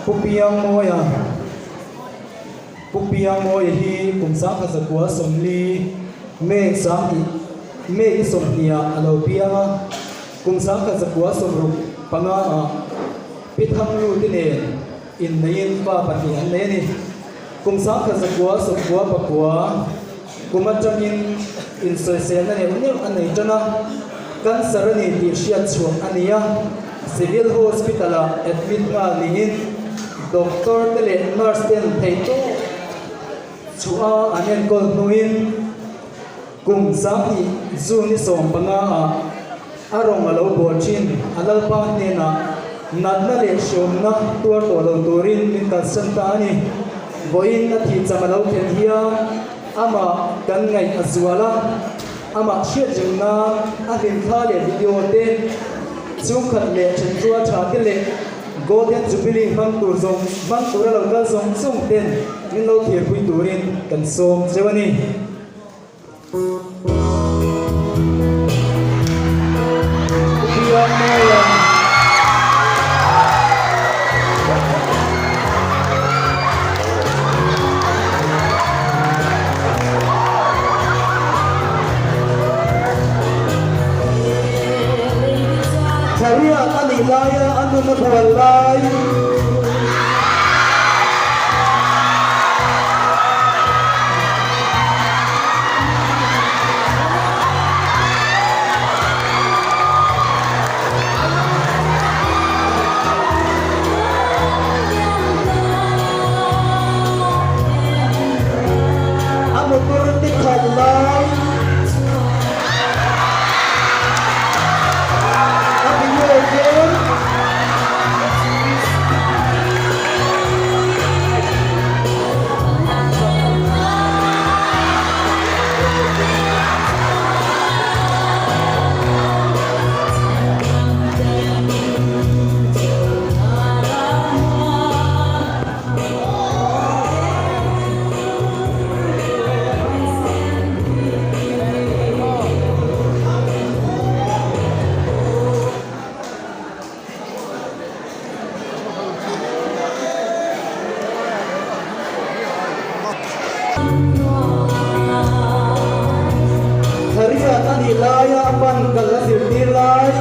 Pu Piangmawia Pu Piangmawia hi kum 1940 May 20 May ni 20 ah a lo piang a, kum 1965 ah Pi Thanglu te nen inneiin fa pahnih an nei a ni. Kum 1999 kum atangin insawiselna neuh neuh a nei tan a, cancer a ni tih hriat chhuah a ni a, Civil Hospital ah admit nghal niin doctor te leh nurse ten theihtawp chhuah a an enkawl hnuin kum 20 June ni 15 ah a rawng a lo bawl thin. A Lalpa hnenah natna leh hriawmna tuar tawh lo turin min kalsan ta a ni. Vawiin a thih cham a lo thlen hian amah kan ngaih a zual a, amah hriat reng nan a hlimthla leh video te, chhungkhat leh thenrual tha te leh Golden Jubilee hmang tur zawng hmang tura lo kal zawng zawng ten min lo thirpui turin kan sawm cheu a ni. Thariat a nih laia a nun a bual lai. A motor te khalh lai. A video game. Thariat a nih laia a pan kal a zirtir lai.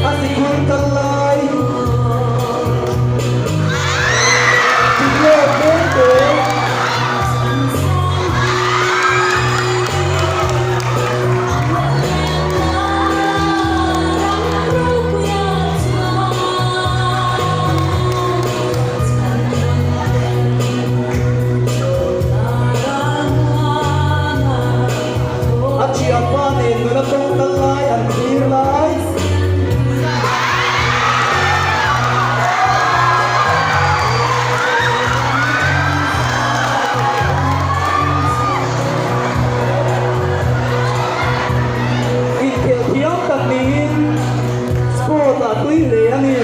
A sikul kal lai. Video tlem te. A thianpa nen nula tawng kal lai an thlir lai. Inkhel thiam tak niin sport ah tui hle a ni.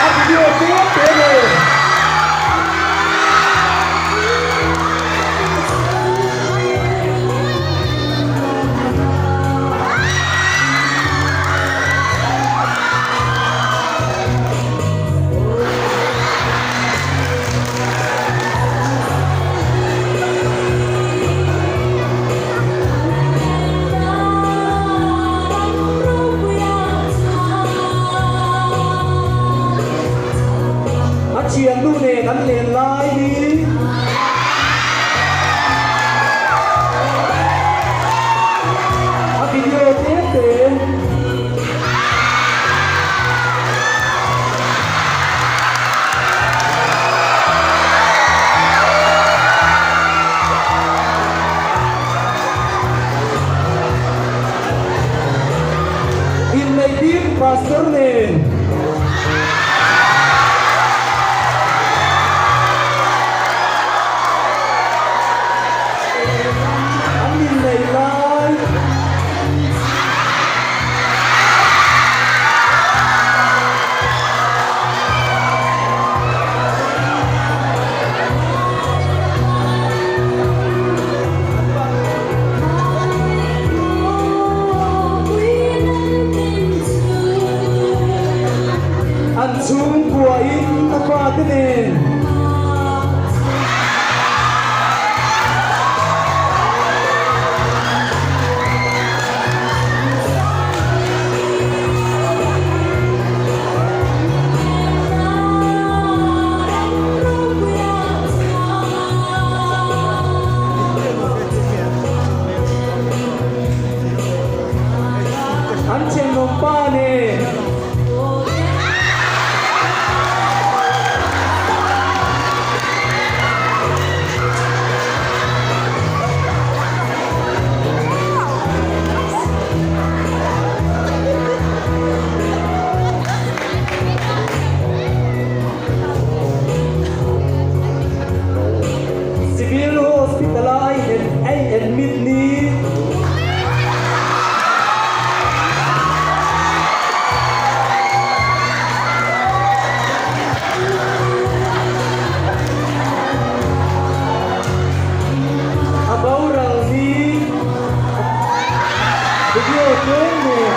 A video tlem te nen. A thiannu nen an len lai hi a video tlem te. Inneihtir Pastor nen. An inneih lai. chhungkua in a fate nen. An thenawm pa nen. Civil Hospital a a in admit ni. A boral ni video tlem nen.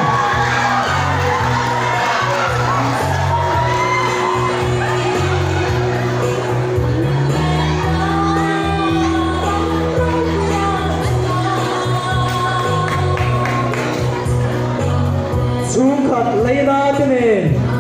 Chhungkhat leina te nen.